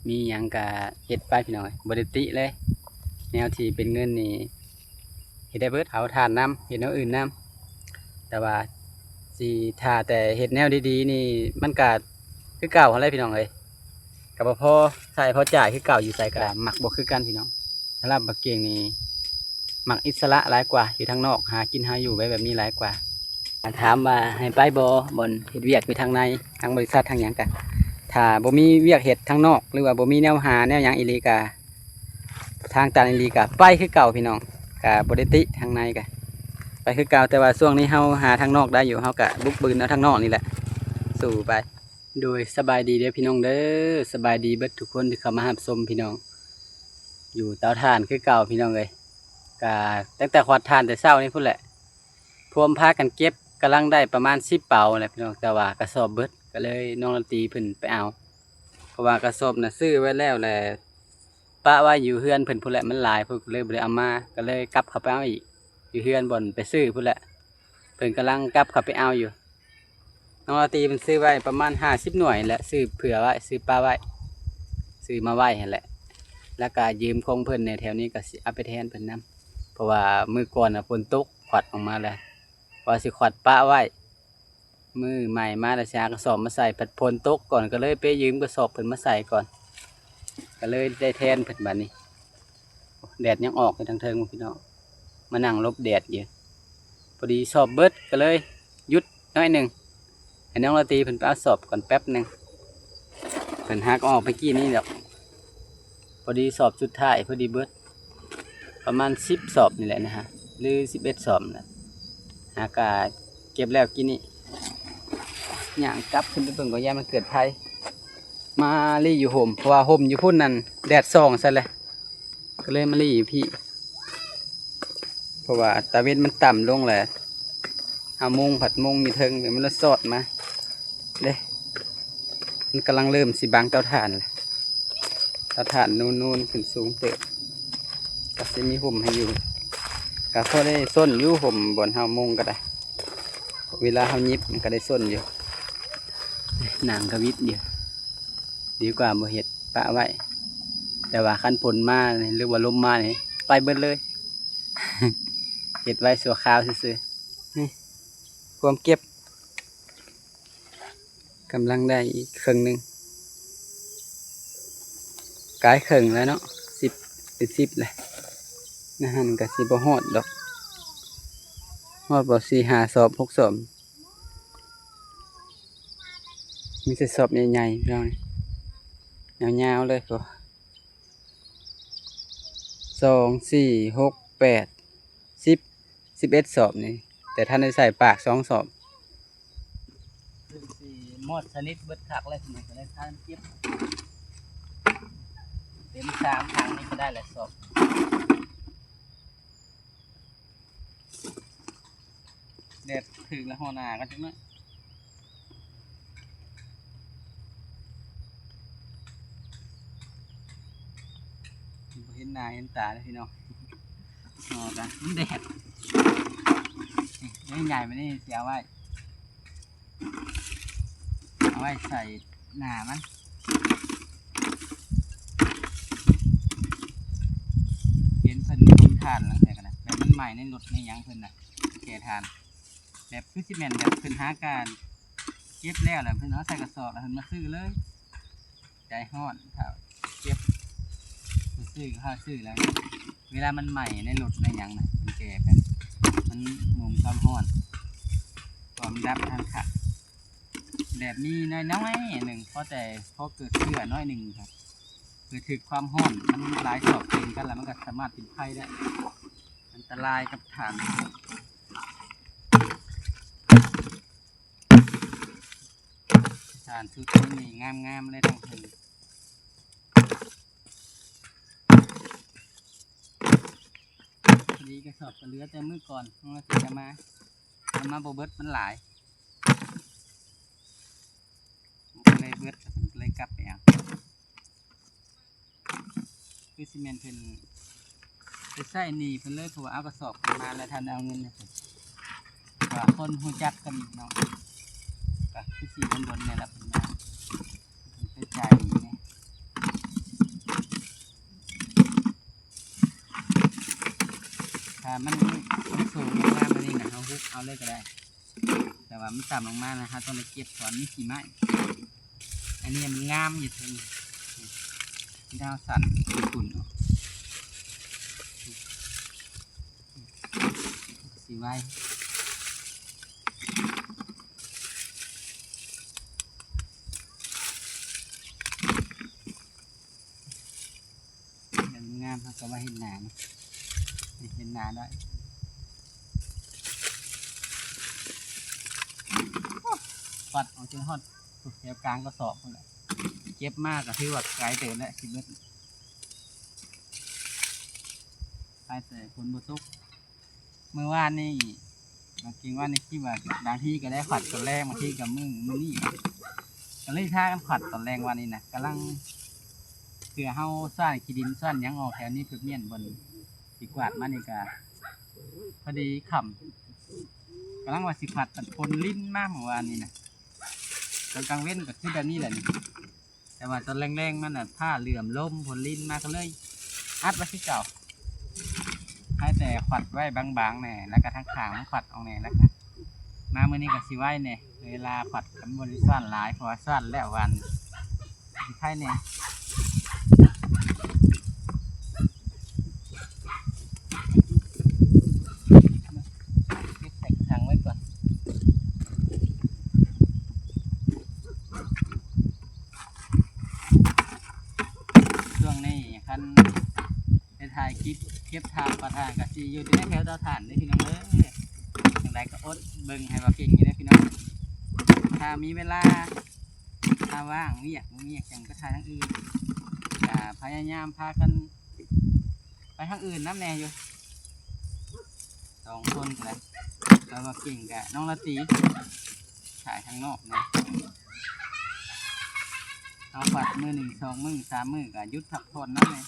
ມີຫຍັງກະເຮັດໄປພີ່ນ້ອງເອີຍ ບໍ່ໄດ້ຕິເລີຍ. ແນວທີ່ເປັນເງິນນີ້ເຮັດໄດ້ເບິດ ເຜົາຖ່ານນຳ ເຮັດແນວອື່ນນຳ. ແຕ່ວ່າຊິຖ້າແຕ່ເຮັດແນວດີໆນີ້ ມັນກະຄືເກົ່າຫັ້ນແຫຼະພີ່ນ້ອງເອີຍ ກະບໍ່ພໍໃຊ້ພໍຈ່າຍຄືເກົ່າ ຢູ່ໃສກະມັກບໍ່ຄືກັນພີ່ນ້ອງ. ສຳລັບບັກເກັ່ງນີ້ມັກອິດສະຫຼະຫຼາຍກວ່າ ຢູ່ທາງນອກຫາກິນຫາຢູ່ໄປແບບນີ້ຫຼາຍກວ່າ. ຖາມວ່າໃຫ້ໄປບໍ່ ບ່ອນເຮັດວຽກຢູ່ທາງໃນ ທາງບໍລິສັດທາງຫຍັງກະ ຖ້າບໍ່ມີວຽກເຮັດທາງນອກ ຫຼືວ່າບໍ່ມີແນວຫາແນວຫຍັງອີ່ຫຼີກະ ທາງຕັນອີ່ຫຼີກະໄປຄືເກົ່າພີ່ນ້ອງ. ກະບໍ່ໄດ້ຕິທາງໃນກະໄປຄືເກົ່າ ແຕ່ວ່າຊ່ວງນີ້ເຮົາຫາທາງນອກໄດ້ຢູ່ ເຮົາກະບຸກບືນເອົາທາງນອກນີ້ແຫຼະ ສູ້ໄປ. ໂດຍ ສະບາຍດີເດີພີ່ນ້ອງເດີ ສະບາຍດີເບິດທຸກຄົນທີ່ເຂົ້າມາຮັບຊົມພີ່ນ້ອງ. ຢູ່ເຕົາຖ່ານຄືເກົ່າພີ່ນ້ອງເອີຍ ກະຕັ້ງແຕ່ຂວັດຖ່ານແຕ່ເຊົ້ານີ້ພຸ້ນແຫຼະ ພວມພາກັນເກັບ ກຳລັງໄດ້ປະມານສິບເປົາແຫຼະພີ່ນ້ອງ ແຕ່ວ່າກະສອບເບິດ ກະເລີຍນ້ອງລາຕີເພິ່ນໄປເອົາ ເພາະວ່າກະສອບນະຊື້ໄວ້ແລ້ວແຫຼະ ປະໄວ້ຢູ່ເຮືອນເພິ່ນພຸ້ນແຫຼະ ມັນຫຼາຍພຸ້ນ ກະເລີຍບໍ່ໄດ້ເອົາມາ ກະເລີຍກັບເຂົ້າໄປເອົາອີກ ຢູ່ເຮືອນບ່ອນໄປຊື້ພຸ້ນແຫຼະ. ເພິ່ນກຳລັງກັບເຂົ້າໄປເອົາຢູ່ ນ້ອງລາຕີເພິ່ນຊື້ໄວ້ປະມານຫ້າສິບໜ່ວຍແຫຼະ ຊື້ເຜື່ອໄວ້ ຊື້ປະໄວ້ ຊື້ມາໄວ້ຫັ້ນແຫຼະ ແລ້ວກະຢືມຂອງເພິ່ນແດ່ ແຖວນີ້ກະຊິເອົາໄປແທນເພິ່ນນຳ ເພາະວ່າມື້ກ່ອນນະຝົນຕົກ ຂວັດອອກມາແລ້ວ ວ່າຊິຂວັດປະໄວ້ ມື້ໃໝ່ມາແລ້ວຊິຫາກະສອບມາໃສ່ ພັດຝົນຕົກກ່ອນ ກະເລີຍໄປຢືມກະສອບເພິ່ນມາໃສ່ກ່ອນ ກະເລີຍໄດ້ແທນເພິ່ນບາດນີ້. ແດດຍັງອອກຢູ່ທາງເທິງພຸ້ນພີ່ນ້ອງ ມານັ່ງຫຼົບແດດຢູ່ ພໍດີສອບເບິດກະເລີຍຢຸດໜ້ອຍໜຶ່ງ ໃຫ້ນ້ອງລາຕີເພິ່ນໄປເອົາສອບກ່ອນແປັບໜຶ່ງ ເພິ່ນຫາກະອອກໄປກີ້ນີ້ດອກ. ພໍດີສອບສຸດທ້າຍພໍດີເບິດ ປະມານສິບສອບນີ້ແຫຼະນະ ຫຼືສິບເອັດສອບແຫຼະ ຫາກະເກັບແລ້ວກີ້ນີ້ ຍ່າງກັບຂຶ້ນໄປເບິ່ງກ່ອນ ຢ້ານມັນເກີດໄພ. ມາລີ້ຢູ່ຮົ່ມ ເພາະວ່າຮົ່ມຢູ່ພຸ້ນນັ້ນແດດສ່ອງໃສ່ແຫຼະ ກະເລີຍມາລີ້ຢູ່ພີ້ ເພາະວ່າຕາເວັນມັນຕ່ຳລົງແຫຼະ ເຮົາມຸງ ພັດມຸງຢູ່ເທິງ ດຽວມັນລະຊອດມາເດ້ ມັນກຳລັງເລີ່ມຊິບັງເຕົາຖ່ານແຫຼະ ເຕົາຖ່ານນູນໆຂຶ້ນສູງເຕີບ ກະຊິມີຮົ່ມໃຫ້ຢູ່ ກະພໍໄດ້ຊົນຢູ່ ຮົ່ມບ່ອນເຮົາມຸງກະໄດ້ ເວລາເຮົາຫຍິບມັນກະໄດ້ຊົນຢູ່ ໜັງກະຫວິດຢູ່ ດີກວ່າບໍ່ເຮັດ ປະໄວ້ ແຕ່ວ່າຄັນຝົນມານີ້ ຫຼືວ່າລົມມານີ້ ໄປເບິດເລີຍ ເຮັດໄວ້ຊົ່ວຄາວຊື່ໆ. ນີ້ ພວມເກັບ ກຳລັງໄດ້ອີກເຄິ່ງໜຶ່ງ ກາຍເຄິ່ງແລ້ວເນາະ ສິບ ເປັນສິບແລ້ວ ໃນຫັ້ນກະຊິບໍ່ຮອດດອກ ຮອດບໍ່ ສີ່ຫ້າສອບ ຫົກສອບ ມີແຕ່ສອບໃຫຍ່ໆ ພີ່ນ້ອງ ຍາວໆເລີຍ ສອງ ສີ່ ຫົກ ແປດ ສິບ ສິບເອັດສອບນີ້ ແຕ່ທັນໄດ້ໃສ່ປາກສອງສອບ ຄືຊິໝົດສະໜິດເບິດຄັກແລ້ວ ກະເລີຍພາກັນເກັບ ເຕັມສາມຖັງນີ້ກະໄດ້ແຫຼະສອບ. ແດດຖືກລະຫໍ່ໜ້າກັນຈັກໜ້ອຍ ບໍ່ເຫັນໜ້າເຫັນຕາເລີຍພີ່ນ້ອງ ເນາະ ມັນແດດ ນີ້ໃຫຍ່ມານີ້ຊິເອົາໄວ້ ເອົາໄວ້ໃສ່ໜ້າມັນ ເຫັນເພິ່ນຄົນຖ່ານແລ້ວແຕ່ກະນະ ແບບມັນໄໝ້ໃນລົດໃນຫຍັງເພິ່ນນະ ແກ່ຖ່ານ ແບບຄືຊິແມ່ນແບບເພິ່ນຫາການເກັບແລ້ວແຫຼະ ເພິ່ນເອົາໃສ່ກະສອບແລ້ວເພິ່ນມາຊື້ເລີຍ ໃຈຮ້ອນ ຖ້າເກັບ ຊື້ກະພາຊື້ແລ້ວ ເວລາມັນໄໝ້ໃນລົດໃນຫຍັງນະ ມັນແກ່ໄປ ມັນໜຸ່ມຄວາມຮ້ອນ ຄວາມດັບທັນຂະ ແບບມີນ້ອຍໆໜຶ່ງ ພໍແຕ່ພໍເກີດເຊື້ອໜ້ອຍໜຶ່ງ ເກີດຖືກຄວາມຮ້ອນ ມັນຫຼາຍສອບເປັນກັນແລ້ວ ມັນກະສາມາດເປັນໄພໄດ້ ອັນຕະລາຍກັບຖ່ານ ຖ່ານຊຸດນີ້ງາມໆເລີຍ ທັງເທິງ ພໍດີກະສອບກະເຫຼືອແຕ່ມື້ກ່ອນ ເຮົາຊິເອົາມາ ເອົາມາບໍ່ເບິດ ມັນຫຼາຍ ມັນກະເລີຍເບິດ ເພິ່ນກະເລີຍກັບໄປເອົາ ຄືຊິແມ່ນເພິ່ນໄປໃຊ້ໜີ້ເພິ່ນເລີຍ ເພາະວ່າເອົາກະສອບເພິ່ນມາແລ້ວ ທັນໄດ້ເອົາເງິນໃຫ້ເພິ່ນ ເພາະວ່າຄົນຮູ້ຈັກກັນເນາະ ກະຄືຊິດົນໆແນ່ລະເພິ່ນມາ ເພິ່ນໄປຈ່າຍໜີ້ແນ່. ຖ້າມັນ ມັນສູງລົງມາແບບນີ້ນະ ເຮົາຮຸກເອົາເລີຍກໍໄດ້ ແຕ່ວ່າມັນຕ່ຳລົງມານະ ເຮົາຕ້ອງໄດ້ເກັບກ່ອນ ມີຂີ້ໄມ້ ອັນນີ້ມັນງາມຢູ່ເທິງ ດາວສັ່ນຝຸ່ນໆ ອອກ ຊິໄວ ງາມ ເຮົາກໍມາເຮັດໜ້າເນາະ ເຮັດໜ້າໄດ້ ຄວັດອອກຈົນຮອດແຖວກາງກະສອບພຸ້ນແຫຼະ ເກັບມາກໍຖືວ່າໄກເຕີບແລ້ວ ຊິເບິດ ໄປແຕ່ຝົນບໍ່ຕົກ. ມື້ວານນີ້ ບາງທີວານນີ້ຄິດວ່າ ບາງທີກໍໄດ້ຂວັດຕອນແລງ ບາງທີກໍມື້ ມື້ນີ້ ກໍເລີຍພາກັນຂວັດຕອນແລງວານນີ້ນະ ກຳລັງ ເພື່ອເຮົາສ້ານຂີ້ດິນສ້ານຫຍັງອອກແຖວນີ້ ເພື່ອມ້ຽນບ່ອນຊິກວາດມານີ້ ກໍພໍດີຄ່ຳ ກຳລັງວ່າຊິຂວັດ ແຕ່ຝົນລິນມາມື້ວານນີ້ນະ ຕອນກາງເວັນກໍຄືແບບນີ້ແຫຼະນີ້. ແຕ່ວ່າຕອນແລງໆ ມັນນະ ຟ້າເຫຼື້ອມລົມ ຝົນລິນມາ ກໍເລີຍອັດໄວ້ຄືເກົ່າ ໃຫ້ແຕ່ຂວັດໄວ້ບາງໆ ແດ່ ແລ້ວກໍທາງຂ້າງມັນຂວັດອອກແດ່ ແລ້ວກໍມາມື້ນີ້ກໍຊິໄວແດ່ ເວລາຂວັດກໍບໍ່ໄດ້ຊ້ອນຫຼາຍ ເພາະວ່າຊ້ອນແລ້ວວານ ຊິໄຄແດ່. ເກັບໃສ່ຖັງໄວ້ກ່ອນ ຊ່ວງນີ້ຄັນໄດ້ຖ່າຍຄລິບເກັບຖ່ານປະທານ ກໍຊິຢູ່ແຖວເຕົາຖ່ານເດ້ພີ່ນ້ອງເອີຍ ຈັ່ງໃດກໍອົດເບິ່ງໃຫ້ວ່າເກັ່ງຢູ່ເດ້ພີ່ນ້ອງ ຖ້າມີເວລາ ຖ້າວ່າງວຽກ ບໍ່ມີວຽກຫຍັງກໍຖ່າຍທາງອື່ນ ກໍພະຍາຍາມພາກັນ ໄປທາງອື່ນນຳແດ່ຢູ່ ສອງຄົນກໍໄດ້ ແຕ່ວ່າເກັ່ງກະນ້ອງລາຕີ ຂາຍທາງນອກນະ ເຮົາຂວັດມື້ໜຶ່ງ ສອງມື້ ສາມມື້ ກະຢຸດພັກຜ່ອນນຳແດ່.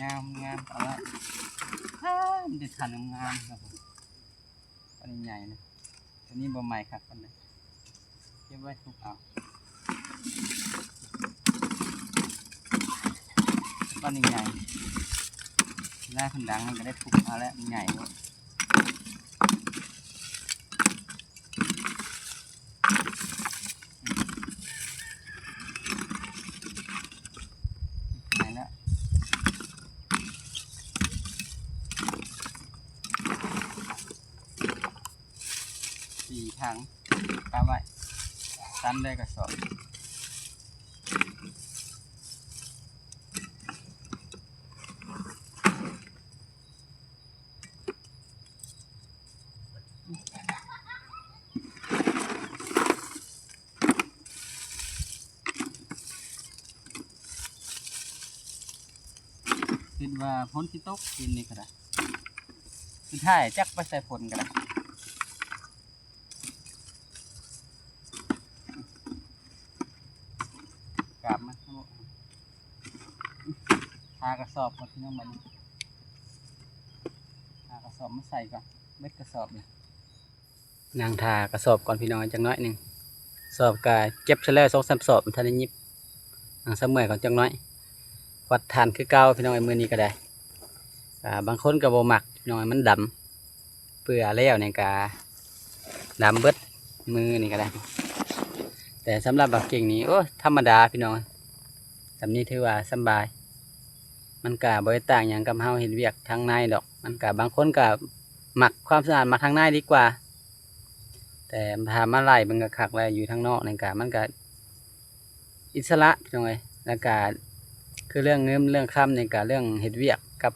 ງາມ ງາມ ເອົາໄວ້ ເອີ ມີແຕ່ທ່ານງາມໆ ຄັບ ອັນນີ້ໃຫຍ່ນະ ຕົວນີ້ບໍ່ໃໝ່ຄັກປານໃດ ເກັບໄວ້ທຸກເອົາ ອັນນີ້ໃຫຍ່ ລາຍເພິ່ນດັງ ມັນກໍໄດ້ທຸກເອົາແລ້ວ ມັນໃຫຍ່ໂພດ. ໄດ້ແລ້ວ ສີ່ຖັງ ປະໄວ້ ຕັນໄດ້ກະສອບ. ຄິດວ່າຝົນຊິຕົກຄືນນີ້ກໍໄດ້ ສຸດທ້າຍຈັກໄປໃສ່ຝົນກໍໄດ້. ກາບມາ ຫາກະສອບກ່ອນພີ່ນ້ອງ ບັດນີ້ ຫາກະສອບມາໃສ່ກ່ອນ ເບິດກະສອບເລີຍ. ນັ່ງຖ້າກະສອບກ່ອນພີ່ນ້ອງ ຈັກໜ້ອຍໜຶ່ງ ສອບກະເກັບໃສ່ແລ້ວ ສອງສາມສອບ ມັນທັນໄດ້ຫຍິບ ນັ່ງຊະເມື່ອຍກ່ອນຈັກໜ້ອຍ. ຂວັດຖ່ານຄືເກົ່າພີ່ນ້ອງເອີຍ ມື້ນີ້ກໍໄດ້ ອ່າ ບາງຄົນກໍບໍ່ມັກພີ່ນ້ອງເອີຍ ມັນດຳ ເປືອແລ້ວນີ້ກະດຳເບິດ ມື້ນີ້ກໍໄດ້ ແຕ່ສຳລັບບັກເກັ່ງນີ້ ໂອ້ຍ ທຳມະດາພີ່ນ້ອງ ສ່ຳນີ້ຖືວ່າສຳບາຍ ມັນກະບໍ່ໄດ້ຕ່າງຫຍັງກັບເຮົາເຮັດວຽກທາງໃນດອກ ມັນກະ ບາງຄົນກະມັກຄວາມສະອາດ ມັກທາງໃນດີກວ່າ ແຕ່ຖ້າມາໄລ່ເບິ່ງຄັກໆ ແລ້ວຢູ່ທາງນອກນີ້ກະ ມັນກະ ອິດສະຫຼະພີ່ນ້ອງເອີຍ ແລ້ວກະຄືເລື່ອງເງິນເລື່ອງຄຳນີ້ກະ ເລື່ອງເຮັດວຽກກັບ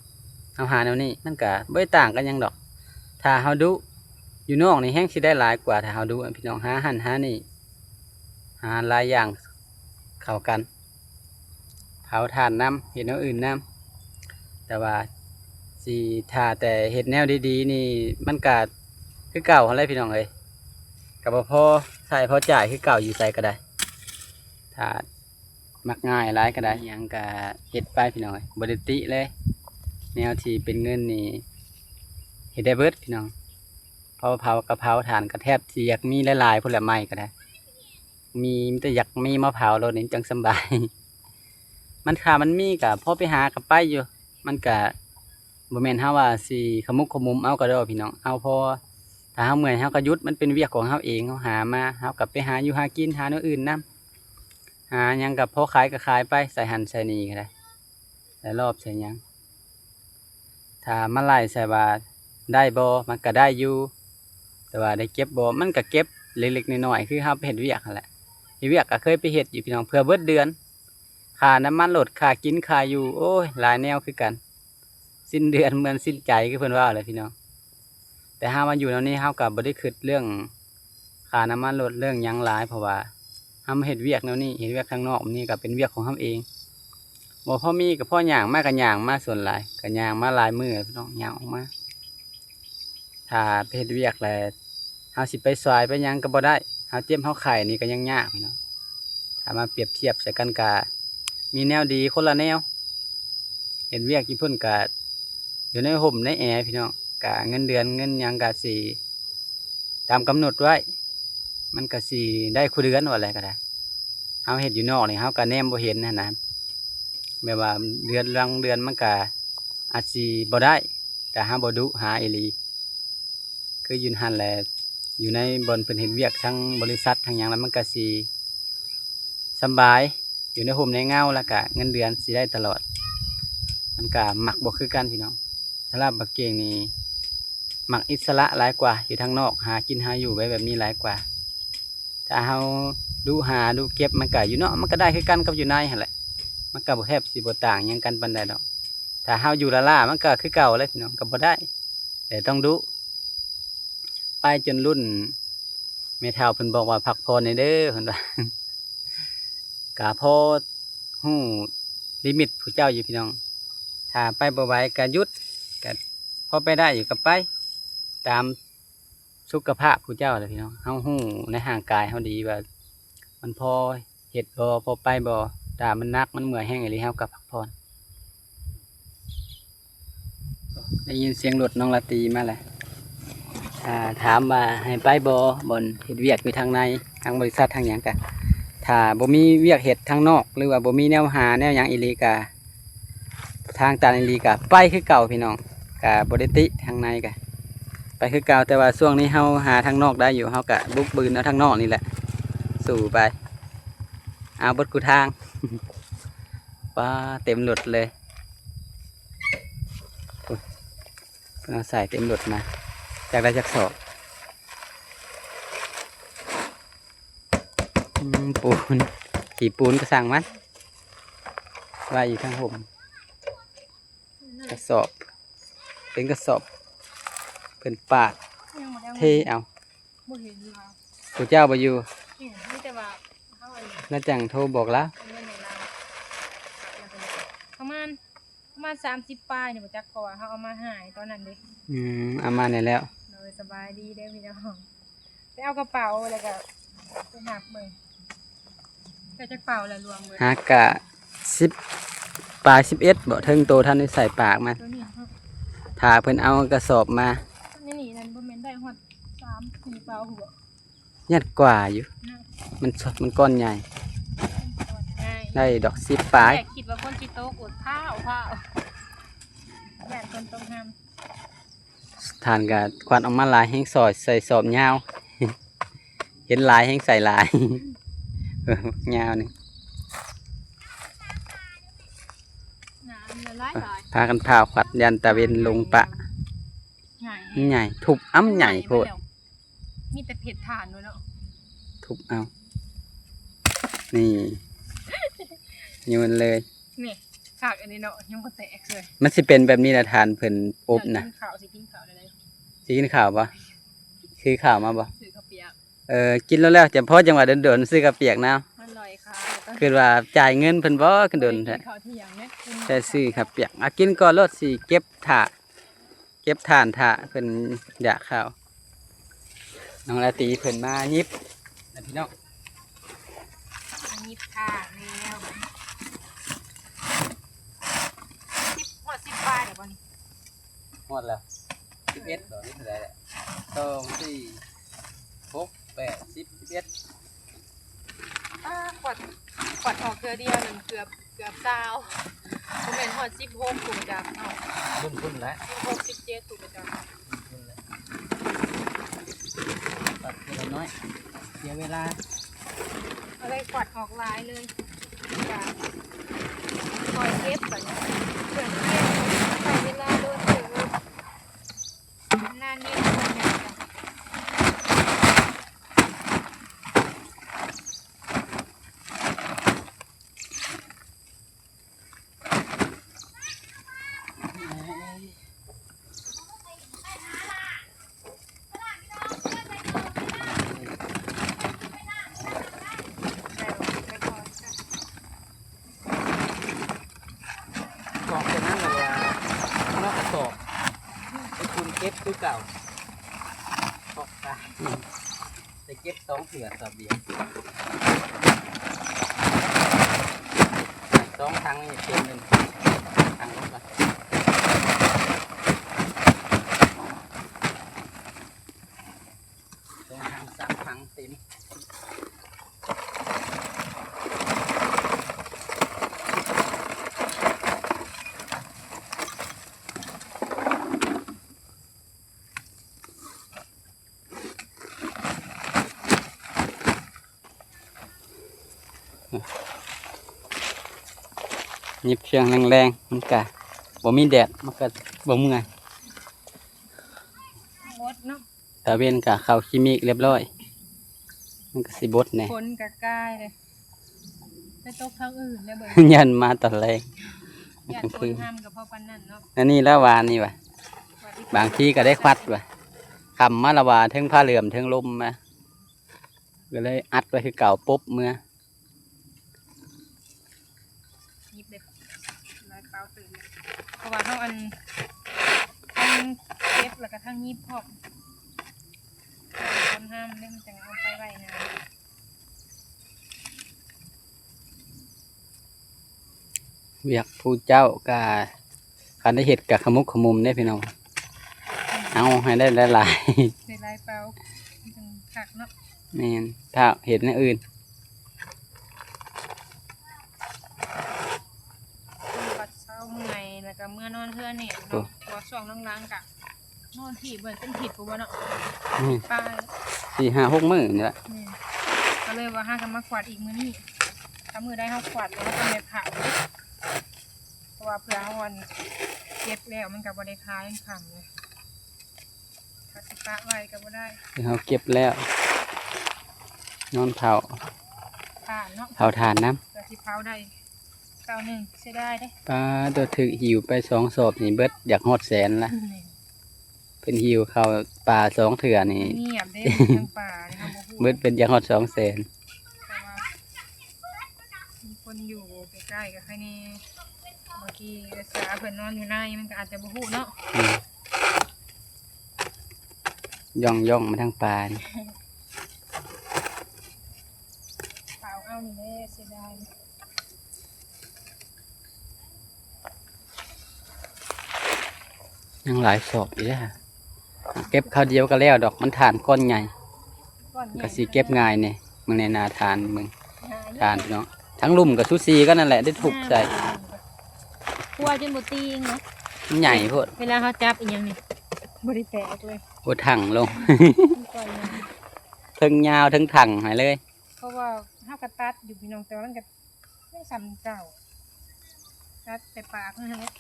ເຮົາຫາແນວນີ້ ມັນກະບໍ່ໄດ້ຕ່າງກັນຫຍັງດອກ ຖ້າເຮົາດຸ ຢູ່ນອກນີ້ແຮ່ງຊິໄດ້ຫຼາຍກວ່າ ຖ້າເຮົາດຸພີ່ນ້ອງ ຫາຫັ້ນຫານີ້ ຫາຫຼາຍຢ່າງເຂົ້າກັນ ເຜົາຖ່ານນຳ ເຮັດແນວອື່ນນຳ ແຕ່ວ່າຊິຖ້າແຕ່ເຮັດແນວດີໆ ນີ້ ມັນກະຄືເກົ່າຫັ້ນແຫຼະພີ່ນ້ອງເອີຍ ກະບໍ່ພໍໃຊ້ພໍຈ່າຍຄືເກົ່າ ຢູ່ໃສກະໄດ້ ຖ້າ ມັກງ່າຍຫຼາຍກໍໄດ້ ຫຍັງກໍເຮັດໄປພີ່ນ້ອງເອີຍ ບໍ່ໄດ້ຕິເລີຍ ແນວທີ່ເປັນເງິນນີ້ເຮັດໄດ້ເບິດພີ່ນ້ອງ. ເຜົາ ເຜົາກະເຜົາ ຖ່ານກະແທບຊິຢາກມີຫຼາຍໆ ພຸ້ນແຫຼະ ໄມ້ກະໄດ້ ມີ ມີແຕ່ຢາກມີມາເຜົາໂລດນີ້ຈັ່ງສຳບາຍ. ມັນ ຖ້າມັນມີກະພໍໄປຫາກະໄປຢູ່ ມັນກະບໍ່ແມ່ນເຮົາວ່າຊິຂະໝຸກຂະໝຸມເອົາກະດອກພີ່ນ້ອງ. ເອົາພໍ ຖ້າເຮົາເມື່ອຍເຮົາກະຢຸດ ມັນເປັນວຽກຂອງເຮົາເອງ ເຮົາຫາມາ ເຮົາກະໄປຫາຢູ່ຫາກິນ ຫາແນວອື່ນນຳ ຫາຫຍັງກະພໍຂາຍກະຂາຍໄປ ໃສ່ຫັ້ນໃສ່ນີ້ກະໄດ້ ໃສ່ລອບໃສ່ຫຍັງ. ຖ້າມາໄລ່ໃສ່ວ່າໄດ້ບໍ່ ມັນກະໄດ້ຢູ່ ແຕ່ວ່າໄດ້ເກັບບໍ່ ມັນກະເກັບເລັກໆນ້ອຍໆ ຄືເຮົາໄປເຮັດວຽກຫັ້ນແຫຼະ. ເຮັດວຽກກະເຄີຍໄປເຮັດຢູ່ພີ່ນ້ອງ ເພື່ອເບິດເດືອນ ຄ່ານ້ຳມັນລົດ ຄ່າກິນ ຄ່າຢູ່ ໂອ້ຍ ຫຼາຍແນວຄືກັນ. ສິ້ນເດືອນເໝືອນສິ້ນໃຈ ຄືເພິ່ນເວົ້າແຫຼະພີ່ນ້ອງ. ແຕ່ເຮົາມາຢູ່ແນວນີ້ ເຮົາກະບໍ່ໄດ້ຄິດເລື່ອງຄ່ານ້ຳມັນລົດ ເລື່ອງຫຍັງຫຼາຍ ເພາະວ່າເຮົາມາເຮັດວຽກແນວນີ້ ເຮັດວຽກທາງນອກນີ້ກະເປັນວຽກຂອງເຮົາເອງ. ບໍ່ພໍມີກະພໍຍ່າງມາ ກະຍ່າງມາ ສ່ວນຫຼາຍກະຍ່າງມາຫຼາຍມື້ແລ້ວພີ່ນ້ອງ ຍ່າງອອກມາ. ຖ້າໄປເຮັດວຽກແລ້ວ ເຮົາຊິໄປສວາຍໄປຫຍັງກະບໍ່ໄດ້ ເຮົາເຈັບເຮົາໄຂ້ນີ້ກະຍັງຍາກພີ່ນ້ອງ. ຖ້າມາປຽບທຽບໃສ່ກັນກະມີແນວດີຄົນລະແນວ. ເຮັດວຽກຢູ່ພຸ້ນກະຢູ່ໃນຮົ່ມໃນແອພີ່ນ້ອງ ກະເງິນເດືອນເງິນຫຍັງກະຊິຕາມກຳນົດໄວ້ ມັນກະຊິໄດ້ຄູ່ເດືອນ ວ່າແລ້ວກະໄດ້. ເຮົາເຮັດຢູ່ນອກນີ້ ເຮົາກະແນມບໍ່ເຫັນຫັ້ນນະ ແບບວ່າເດືອນລາງເດືອນມັນກະອາດຊິບໍ່ໄດ້ ຖ້າເຮົາບໍ່ດຸຫາອີ່ຫຼີ. ຄືຢູ່ຫັ້ນແຫຼະ ຢູ່ໃນບ່ອນເພິ່ນເຮັດວຽກທາງບໍລິສັດທາງຫຍັງແລ້ວ ມັນກະຊິສຳບາຍ ຢູ່ໃນຮົ່ມໃນເງົາ ແລ້ວກະເງິນເດືອນຊິໄດ້ຕະຫຼອດ. ມັນກະມັກບໍ່ຄືກັນພີ່ນ້ອງ. ສຳລັບບັກເກັ່ງນີ້ມັກອິດສະຫຼະຫຼາຍກວ່າ ຢູ່ທາງນອກຫາກິນຫາຢູ່ໄປແບບນີ້ຫຼາຍກວ່າ. ຖ້າເຮົາດຸຫາດຸເກັບ ມັນກະຢູ່ນອກມັນກະໄດ້ຄືກັນກັບຢູ່ໃນຫັ້ນແຫຼະ ມັນກະບໍ່ ແທບຊິບໍ່ຕ່າງຫຍັງກັນປານໃດດອກ. ຖ້າເຮົາຢູ່ລ້າໆ ມັນກະຄືເກົ່າແຫຼະພີ່ນ້ອງ ກະບໍ່ໄດ້ ແຕ່ຕ້ອງດຸ. ໄປຈົນລຸ້ນແມ່ເຖົ້າເພິ່ນບອກວ່າ ພັກຜ່ອນແດ່ເດີ ເພິ່ນວ່າ ກະພໍຮູ້ລິມິດຜູ້ເຈົ້າຢູ່ພີ່ນ້ອງ. ຖ້າໄປບໍ່ໄຫວກະຢຸດ ກະພໍໄປໄດ້ຢູ່ກະໄປ ຕາມສຸຂະພາບຜູ້ເຈົ້າແຫຼະພີ່ນ້ອງ. ເຮົາຮູ້ໃນຮ່າງກາຍເຮົາດີວ່າມັນພໍເຮັດບໍ່ ພໍໄປບໍ່. ຖ້າມັນໜັກມັນເມື່ອຍແຮງອີ່ຫຼີ ເຮົາກະພັກຜ່ອນ. ໄດ້ຍິນສຽງລົດນ້ອງລາຕີມາແລ້ວ ອ່າ ຖາມວ່າໃຫ້ໄປບໍ່ ບ່ອນເຮັດວຽກຢູ່ທາງໃນ ທາງບໍລິສັດທາງຫຍັງກະ ຖ້າບໍ່ມີວຽກເຮັດທາງນອກ ຫຼືວ່າບໍ່ມີແນວຫາແນວຫຍັງອີ່ຫຼີກະ ທາງຕັນອີ່ຫຼີກະໄປຄືເກົ່າພີ່ນ້ອງ. ກະບໍ່ໄດ້ຕິທາງໃນກະໄປຄືເກົ່າ ແຕ່ວ່າຊ່ວງນີ້ເຮົາຫາທາງນອກໄດ້ຢູ່ ເຮົາກະບຸກບືນເອົາທາງນອກນີ້ແຫຼະ ສູ້ໄປ ເອົາເບິດຄູ່ທາງ. ປາ ເຕັມລົດເລີຍ ໂອ້ຍ ເພິ່ນເອົາໃສ່ເຕັມລົດມາ ຈັກໄດ້ຈັກສອບ. ອືມ ປູນ ຂີ້ປູນກະຊ່າງມັນ ໄວ້ຢູ່ທາງຮົ່ມ ກະສອບ ເປັນກະສອບ ເພິ່ນປາດ ຍັງບໍ່ໄດ້ ເທເອົາ. ບໍ່ເຫັນລາວ ຜູ້ເຈົ້າບໍ່ຢູ່ ເຫັນ ມີແຕ່ວ່າເຮົາອັນ ແລ້ວຈັ່ງໂທບອກລາວ ເອົາເງິນໃຫ້ລາວ ແລ້ວກະປະມານ ປະມານສາມສິບປາຍນີ້ບໍ່ຈັກ ເພາະວ່າເຮົາເອົາມາໃຫ້ຕອນນັ້ນເດ້. ອືມ ເອົາມາແດ່ແລ້ວ. ໂດຍ ສະບາຍດີເດີພີ່ນ້ອງ. ໄປເອົາກະເປົາ ແລ້ວກະໄປຮັບເບິ່ງ. ໄດ້ຈັກເປົາແລ້ວລວມເບິດ? ຫາກະສິບປາຍ ສິບເອັດບໍ ເທິງໂຕທັນໄດ້ໃສ່ປາກມັນ. ໂຕນີ້ເນາະ ຖ້າເພິ່ນເອົາກະສອບມາ. ໂຕນີ້ນັ້ນບໍ່ແມ່ນໄດ້ຮອດສາມສີ່ເປົາພຸ້ນບໍ? ຍາດກວ່າຢູ່ ເນາະ ມັນ ມັນກ້ອນໃຫຍ່ ມັນກ້ອນໃຫຍ່ ໄດ້ດອກສິບປາຍ. ແລກຄິດວ່າຝົນຊິຕົກ ໂອດ ພ້າວ ພ້າວ ຢ້ານຝົນຕົກນຳ. ທ່ານກະຄວັດອອກມາຫຼາຍແຮງ ສອຍໃສ່ສອບຍາວ ເຫັນຫຼາຍແຮງໃສ່ຫຼາຍ ຍາວນີ້. ໜາວຫຼາຍໆ ພາກັນພ້າວຄວັດ ຢ້ານຕາເວັນລົງປະ. ໃຫຍ່ ມັນໃຫຍ່ ທຸບ ອ້ຳ ໃຫຍ່ໂພດ. ມີແຕ່ເພັດຖ່ານໂລດເນາະ ທຸບເອົາ ນີ້ ໂຍນເລີຍ. ນີ້ ຄັກອັນນີ້ເນາະ ຍັງບໍ່ແຕກເລີຍ. ມັນຊິເປັນແບບນີ້ລະ ທ່ານເພິ່ນອົບນະ. ກິນເຂົ້າ ຊິກິນເຂົ້າແນວໃດ? ຊິກິນເຂົ້າບໍ່? ຊື້ເຂົ້າມາບໍ່? ຊື້ເຂົ້າປຽກ. ເອີ ກິນແລ້ວໆ ຈະພໍ ຈັ່ງວ່າດົນໆ ຊື້ເຂົ້າປຽກນຳ. ມັນລອຍຄາ ຄິດວ່າຈ່າຍເງິນເພິ່ນບໍ່ ຄືດົນແທ້. ໄດ້ຊື້ເຂົ້າປຽກ ອາ ກິນກ່ອນໂລດ ຊິເກັບຖ້າ ເກັບຖ່ານຖ້າເພິ່ນຢາກເຂົ້າ. ນ້ອງລາຕີເພິ່ນມາຫຍິບນະພີ່ນ້ອງ ມາຫຍິບຖ່ານແລ້ວ. ສິບ ຮອດສິບປາຍແລ້ວບໍ່ນີ້? ຮອດແລ້ວ ສິບເອັດ ຕອນນີ້ເທົ່າໃດແຫຼະ ສອງ ສີ່ ຫົກ ແປດ ສິບ ສິບເອັດ ປ້າ ຂວັດ ຂວັດອອກເທື່ອດຽວນັ້ນເກືອບ ເກືອບຊາວ ບໍ່ແມ່ນຮອດສິບຫົກພຸ້ນຈັກເນາະ ລຸ້ນພຸ້ນແຫຼະ ສິບຫົກ ສິບເຈັດພຸ້ນຈັກ ລຸ້ນພຸ້ນແຫຼະ ຕັດທີລະໜ້ອຍ ເສຍເວລາ ເອົາໄດ້ຂວັດອອກຫຼາຍເລີຍ ກະຄ່ອຍເກັບບັດນີ້ ເຄື່ອງເກັບໃຊ້ເວລາດົນເຕີບ ນານນີ້ມັນຍັງ ອອກໄປນັ້ນແລ້ວວ່າ ເນາະ ກະສອບ ໄປຄຸມເກັບຄືເກົ່າ ອອກໄປ ໄດ້ເກັບສອງເທື່ອສອບດຽວ ສອງຖັງນີ້ເຕັມເລີຍ ຖັງລົງກ່ອນ ສອງຖັງສາມຖັງເຕັມ. ຫຍິບຊ່ວງແລງໆ ມັນກະບໍ່ມີແດດ ມັນກະບໍ່ເມື່ອຍ ໝົດເນາະ ຕາເວັນກະເຂົ້າຂີ້ເມກລຽບຮ້ອຍ ມັນກະຊິບົດແດ່ ຝົນກະກາຍເດ້ ໄປຕົກທາງອື່ນແລ້ວເບິ່ງ ຢ້ານມາຕອນແລງ ຢ້ານຝົນຫ້ຳກະພໍປານນັ້ນເນາະ ອັນນີ້ລະວານນີ້ຫວາ ບາງທີກະໄດ້ຄວັດຫວາ ຄ່ຳມາລະວາ ເທິງຟ້າເຫຼືອມ ເທິງລົມມາ ກະເລີຍອັດໄວ້ຄືເກົ່າ ປົບເມືອ ຫຍິບເດ້ ຫຼາຍເປົາຕື່ມ ເພາະວ່າເຮົາອັນ ທັງເກັບແລ້ວກະທັງຫຍິບພ້ອມ ຄົນຫ້າມເດ້ ມັນຈັ່ງເອົາໄປໄວ້ນາ ວຽກຜູ້ເຈົ້າກະ ຄັນໄດ້ເຮັດກະຂະໝຸກຂະໝຸມເດ້ພີ່ນ້ອງ ເອົາໃຫ້ໄດ້ຫຼາຍໆ ໄດ້ຫຼາຍເປົາ ມັນຈັ່ງຄັກເນາະ ແມ່ນ ຖ້າເຮັດແນວອື່ນ ບັດເຊົ້າເມື່ອຍ ແລ້ວກະເມືອນອນເຮືອນນີ້ເນາະ ເພາະວ່າຊ່ວງຫຼັງໆກະ ນອນທີ່ບໍ່ໄດ້ເປັນທິດພຸ້ນບໍ່ເນາະ ອືມ ປາຍ ສີ່ຫ້າຫົກມື້ນີ້ລະ ແມ່ນ ກະເລີຍວ່າຫາກະມາຂວັດອີກມື້ນີ້ ຖ້າມື້ໃດເຮົາຂວັດແລ້ວເຮົາຕ້ອງໄດ້ເຜົາເດ້ ເພາະວ່າເພື່ອເຮົາອັນ ເກັບແລ້ວມັນກະບໍ່ໄດ້ຂາຍ ມັນຄ່ຳເລີຍ ຖ້າຊິປະໄວ້ກະບໍ່ໄດ້ ເຮົາເກັບແລ້ວ ນອນເຜົາ ຖ່ານເນາະ ເຜົາຖ່ານນຳ ກະຊິເຜົາໄດ້ ເຕົາໜຶ່ງ ເສຍດາຍເດ້ ປາໂຕ ຖືກຫິ້ວໄປສອງສອບນີ້ເບິດ ຢາກຮອດແສນລະ ອືມ ເພິ່ນຫິ້ວເຂົ້າປ່າສອງເທື່ອນີ້ ມັນງຽບເດ້ ທາງປ່ານີ້ເຮົາບໍ່ຮູ້ ເບິດເປັນຢາກຮອດສອງແສນ ເພາະວ່າມີຄົນຢູ່ໃກ້ໆກະໃຄແນ່ ບາງທີສາເພິ່ນນອນຢູ່ໃນ ມັນກະອາດຈະບໍ່ຮູ້ເນາະ ອືມ ຍ່ອງໆມາທາງປ່ານີ້ ເອົາ ເອົານີ້ແຫຼະ ເສຍດາຍ ຍັງຫຼາຍສອບຢູ່ເດ້ ເກັບຄາວດຽວກະແລ້ວດອກ ມັນຖ່ານກ້ອນໃຫຍ່ ກະຊິເກັບງ່າຍແດ່ ເບິ່ງແດ່ ໜ້າຖ່ານເບິ່ງ ຖ່ານພີ່ນ້ອງ ທັງລຸ່ມກະສູສີກັນນັ້ນແຫຼະ ໄດ້ທຸບໃສ່ ຄົວຈົນບໍ່ຕີງເນາະ ມັນໃຫຍ່ໂພດ ເວລາເຮົາຈັບອີ່ຫຍັງນີ້ ບໍ່ໄດ້ແຕກເລີຍ ໂອ້ ຖັງລົງ ເທິງຍາວເທິງຖັງໃຫ້ເລີຍ ເພາະວ່າເຮົາກະຕັດຢູ່ພີ່ນ້ອງ ແຕ່ວ່າມັນກະ ຍັງສ່ຳເກົ່າ ຕັດແຕ່ປາກມັນຫັ້ນແຫຼະ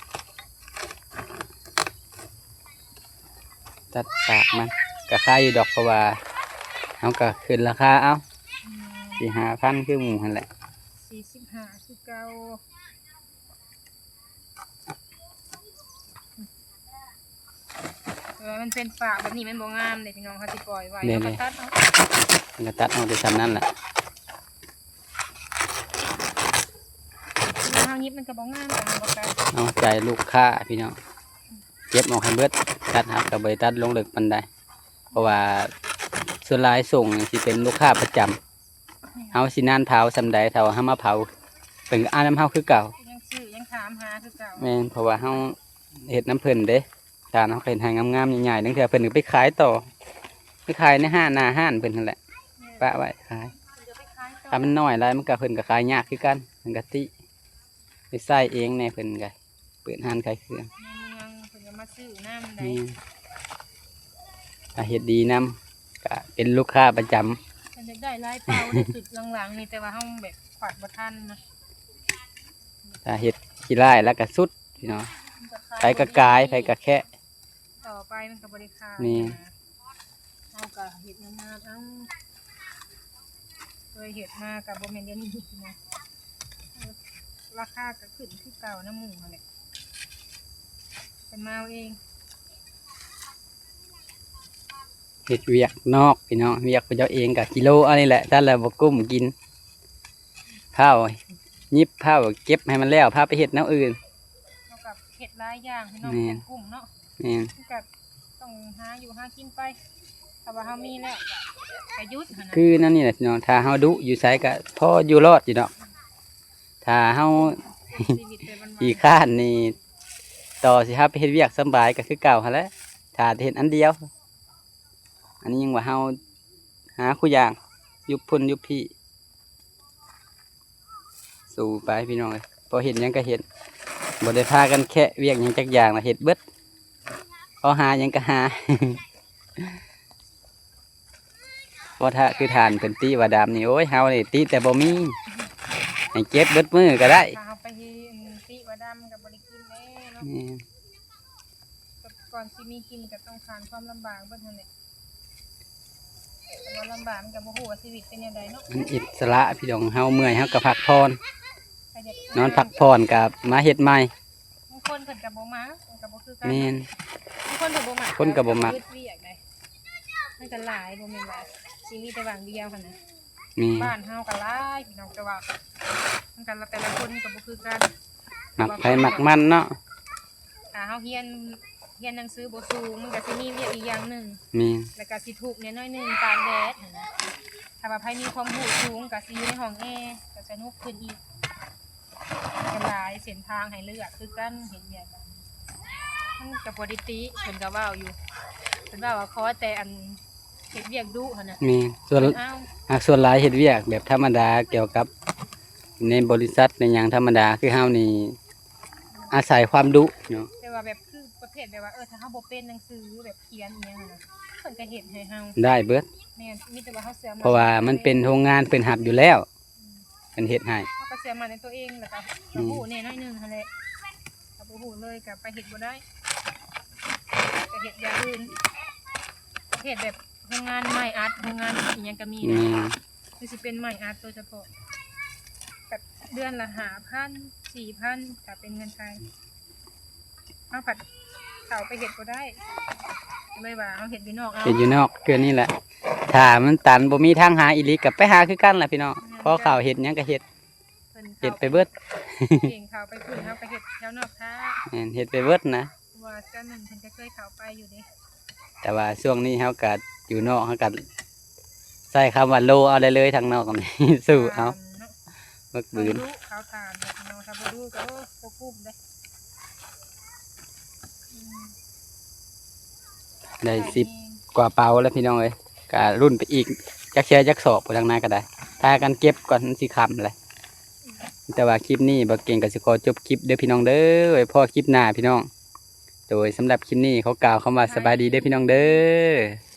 ຕັດປາກມັນກະຄາຍຢູ່ດອກ ເພາະວ່າເຮົາກະຂຶ້ນລາຄາເອົາ ອືມ ສີ່ຫ້າພັນຄືໝູ່ຫັ້ນແຫຼະ ສີ່ສິບຫ້າຄືເກົ່າ. ເອີ ມັນເປັນປາກແບບນີ້ມັນບໍ່ງາມເດ້ພີ່ນ້ອງ ເຮົາຊິປ່ອຍໄວ້ ແມ່ນ ເຮົາກະຕັດເອົາ ເຮົາກະຕັດເອົາແຕ່ສ່ຳນັ້ນແຫຼະ ເວລາເຮົາຫຍິບມັນກະບໍ່ງາມ ແຕ່ເຮົາບໍ່ຕັດ ເອົາໃຈລູກຄ້າພີ່ນ້ອງ ເກັບອອກໃຫ້ເບິດ ຕັດເຮົາກະບໍ່ໄດ້ຕັດລົງເລິກປານໃດ ເພາະວ່າສ່ວນຫຼາຍສົ່ງນີ້ຊິເປັນລູກຄ້າປະຈຳ ແມ່ນ ເຮົາຊິນານເຜົາສ່ຳໃດ ຖ້າວ່າເຮົາມາເຜົາ ເພິ່ນກະເອົານຳເຮົາຄືເກົ່າ ຍັງຊື້ ຍັງຖາມຫາຄືເກົ່າ ແມ່ນ ເພາະວ່າເຮົາເຮັດນຳເພິ່ນເດ້. ທ່ານເຮົາກໍເຮັດໃຫ້ງາມໆ ໃຫຍ່ໆ ລາງເທື່ອເພິ່ນກໍໄປຂາຍຕໍ່ ໄປຂາຍໃນຮ້ານ ໜ້າຮ້ານເພິ່ນຫັ້ນແຫຼະ ປະໄວ້ຂາຍ. ເພິ່ນກໍໄປຂາຍຕໍ່ ຖ້າມັນນ້ອຍຫຼາຍ ມັນກໍ ເພິ່ນກໍຂາຍຍາກຄືກັນ ເພິ່ນກໍຕິ ໄປໃຊ້ເອງແດ່ ເພິ່ນກໍເປີດຮ້ານຂາຍເຄື່ອງ ໃນເມືອງເພິ່ນກໍມາຊື້ນຳໄດ໋. ແມ່ນ ຖ້າເຮັດດີນຳ ກໍເປັນລູກຄ້າປະຈຳ. ເພິ່ນຢາກໄດ້ຫຼາຍເປົາ ໃນຊຸດຫຼັງໆ ນີ້ ແຕ່ວ່າເຮົາແບບຂວາດບໍ່ທັນນະ. ຖ້າເຮັດຂີ້ຮ້າຍແລ້ວກໍສຸດ ພີ່ນ້ອງ ມັນກໍຂາຍ ໃຜກໍກາຍ ບໍ່ດີ ໃຜກໍແຄະ ຕໍ່ໄປມັນກໍບໍ່ໄດ້ຂາຍ. ແມ່ນ ນະ ເຮົາກໍເຮັດງາມໆ ເອົາ ເຄີຍເຮັດມາກໍບໍ່ແມ່ນດຽວນີ້ນະ ລາຄາກໍຂຶ້ນຄືເກົ່ານຳໝູ່ຫັ້ນແຫຼະ ເພິ່ນມາເອົາເອງ. ເຮັດວຽກນອກ ພີ່ນ້ອງ ວຽກຂອງເຈົ້າເອງກໍກິໂລເອົານີ້ແຫຼະ ຊັ້ນແລ້ວບໍ່ກຸ້ມກິນ ພ້າວຫຍິບ ພ້າວເກັບໃຫ້ມັນແລ້ວ ພາໄປເຮັດແນວອື່ນ. ເຮົາກໍເຮັດຫຼາຍຢ່າງ ພີ່ນ້ອງ ແມ່ນ ຈັ່ງກຸ້ມເນາະ. ແມ່ນ ມັນກໍຕ້ອງຫາຢູ່ຫາກິນໄປ ຖ້າວ່າເຮົາມີແລ້ວກໍ ກໍຢຸດຫັ້ນນະ. ຄືແນວນີ້ແຫຼະ ພີ່ນ້ອງ ຖ້າເຮົາດຸຢູ່ໃສກໍພໍຢູ່ລອດຢູ່ດອກ ຖ້າເຮົາ ຊີວິດໄປວັນໆ ຂີ້ຄ້ານນີ້ ຕໍ່ຊິຫາໄປເຮັດວຽກສຳບາຍກໍຄືເກົ່າຫັ້ນແຫຼະ ຖ້າແຕ່ເຮັດອັນດຽວ. ອັນນີ້ຍັງວ່າເຮົາຫາຄູ່ຢ່າງ ຢຸບພຸ້ນຢຸບພີ້ ສູ້ໄປພີ່ນ້ອງເອີຍ ພໍເຮັດຫຍັງກໍເຮັດ ບໍ່ໄດ້ພາກັນແຄະວຽກຫຍັງຈັກຢ່າງລະ ເຮັດເບິດ ພໍຫາຫຍັງກໍຫາ. ບໍ່ຖ້າຄືທ່ານເພິ່ນຕິວ່າດຳນີ້ ໂອ້ຍ ເຮົານີ້ຕິແຕ່ບໍ່ມີ ໃຫ້ເກັບເບິດມື້ກໍໄດ້ ຖ້າເຮົາໄປທີ່ ອັນ ຕິວ່າດຳກໍບໍ່ໄດ້ກິນແນ່ເນາະ. ແມ່ນ ກ່ອນຊິມີກິນກໍຕ້ອງຜ່ານຄວາມລຳບາກເບິດຫັ້ນແຫຼະ ແຕ່ວ່າລຳບາກມັນກໍບໍ່ຮູ້ວ່າຊີວິດເປັນແນວໃດເນາະ. ມັນອິດສະຫຼະ ພີ່ນ້ອງ ເຮົາເມື່ອຍເຮົາກໍພັກຜ່ອນ ໃຜຢາກ ນອນພັກຜ່ອນກໍມາເຮັດໃໝ່. ບາງຄົນເພິ່ນກໍບໍ່ມັກ ມັນກໍບໍ່ຄືກັນ. ແມ່ນ ບາງຄົນເພິ່ນບໍ່ມັກ ຄົນກໍບໍ່ມັກ ເຮັດວຽກໃດ໋ ມັນກໍຫຼາຍ ບໍ່ແມ່ນວ່າຊິມີແຕ່ຫວ່າງດຽວຫັ້ນນະ. ແມ່ນ ບ້ານເຮົາກໍຫຼາຍ ພີ່ນ້ອງ ແຕ່ວ່າມັນກໍແຕ່ລະຄົນກໍບໍ່ຄືກັນ ມັກໃຜມັກມັນເນາະ. ຖ້າເຮົາຮຽນ ຮຽນໜັງສືບໍ່ສູງ ມັນກໍຊິມີວຽກອີກຢ່າງໜຶ່ງ. ແມ່ນ ແລ້ວກໍຊິທຸກແດ່ໜ້ອຍໜຶ່ງ ຕາກແດດຫັ້ນນະ. ຖ້າວ່າໃຜມີຄວາມຮູ້ສູງກໍຊິຢູ່ໃນຫ້ອງແອ ກໍສະໜຸກຂຶ້ນອີກ. ກໍຫຼາຍເສັ້ນທາງໃຫ້ເລືອກຄືກັນ ເຮັດວຽກ ມັນກໍບໍ່ໄດ້ຕິ ເພິ່ນກໍເວົ້າຢູ່ ເພິ່ນເວົ້າວ່າຂໍແຕ່ອັນເຮັດວຽກດຸຫັ້ນນະ. ແມ່ນ ສ່ວນ ເພິ່ນເອົາ ຫາກສ່ວນຫຼາຍເຮັດວຽກແບບທຳມະດາ ກ່ຽວກັບໃນບໍລິສັດໃນຫຍັງທຳມະດາ ຄືເຮົານີ້ອາໄສຄວາມດຸເນາະ. ແຕ່ວ່າແບບຄືປະເພດແບບວ່າ ເອີ ຖ້າເຮົາບໍ່ເປັນໜັງສືແບບຂຽນອີ່ຫຍັງຫັ້ນນະ ເພິ່ນກໍເຮັດໃຫ້ເຮົາ ໄດ້ເບິດ. ແມ່ນ ມີແຕ່ວ່າເຮົາເຊື່ອໝັ້ນ ເພາະວ່າມັນເປັນໂຮງງານເພິ່ນຮັບຢູ່ແລ້ວ ອືມ ເພິ່ນເຮັດໃຫ້ ເຮົາກໍເຊື່ອໝັ້ນໃນຕົວເອງ ແລ້ວກໍ ອືມ ກໍຮູ້ແດ່ໜ້ອຍໜຶ່ງຫັ້ນແຫຼະ. ຖ້າບໍ່ຮູ້ເລີຍກໍໄປເຮັດບໍ່ໄດ້ ໄປເຮັດຢ່າງອື່ນ ເຮັດແບບໂຮງງານໄມ້ອັດ ໂຮງງານອີ່ຫຍັງກໍມີ. ແມ່ນ ຄືຊິເປັນໄມ້ອັດໂດຍສະເພາະ ແບບເດືອນລະຫ້າພັນ ສີ່ພັນ ຖ້າເປັນເງິນໄທ. ເຮົາພັດເຂົ້າໄປເຮັດບໍ່ໄດ້ ກໍເລີຍວ່າເຮົາເຮັດຢູ່ນອກເອົາ ເຮັດຢູ່ນອກຄືນີ້ແຫຼະ. ຖ້າມັນຕັນ ບໍ່ມີທາງຫາອີ່ຫຼີ ກໍໄປຫາຄືກັນແຫຼະພີ່ນ້ອງ. ແມ່ນ ພໍເຂົ້າເຮັດຫຍັງກໍເຮັດ ເພິ່ນ ເຮັດໄປເບິດ ເຂົາໄປພຸ້ນ ເຮົາກໍເຮັດແຖວນອກທ່າ. ແມ່ນ ເຮັດໄປເບິດນະ ເພາະວ່າເຈົ້າໜຶ່ງເພິ່ນກໍເຄີຍເຂົ້າໄປຢູ່ເດ້. ແຕ່ວ່າຊ່ວງນີ້ເຮົາກໍຢູ່ນອກ ເຮົາກໍໃຊ້ຄຳວ່າໂລເອົາໄດ້ເລີຍ ທາງນອກນີ້ ສູ້ເອົາ ເນາະ ເມືອກບືນ ເຂົາດຸ ເຂົາຖາມເນາະ ຖ້າບໍ່ດຸກໍ ໂອ້ ບໍ່ກຸ້ມເດ້. ອືມ ໄດ້ສິບກວ່າເປົາແລ້ວພີ່ນ້ອງເອີຍ ກະລຸ້ນໄປອີກຈັກແຊຈັກສອບພຸ້ນ ທາງໜ້າກໍໄດ້ ພາກັນເກັບກ່ອນ ມັນຊິຄ່ຳແລ້ວ. ແຕ່ວ່າຄລິບນີ້ບໍ່ເກັ່ງກໍຊິຂໍຈົບຄລິບເດີພີ່ນ້ອງເດີ ໄວ້ພໍ້ຄລິບໜ້າພີ່ນ້ອງ. ໂດຍ ສຳລັບຄລິບນີ້ຂໍກ່າວຄຳວ່າສະບາຍດີເດີພີ່ນ້ອງເດີ.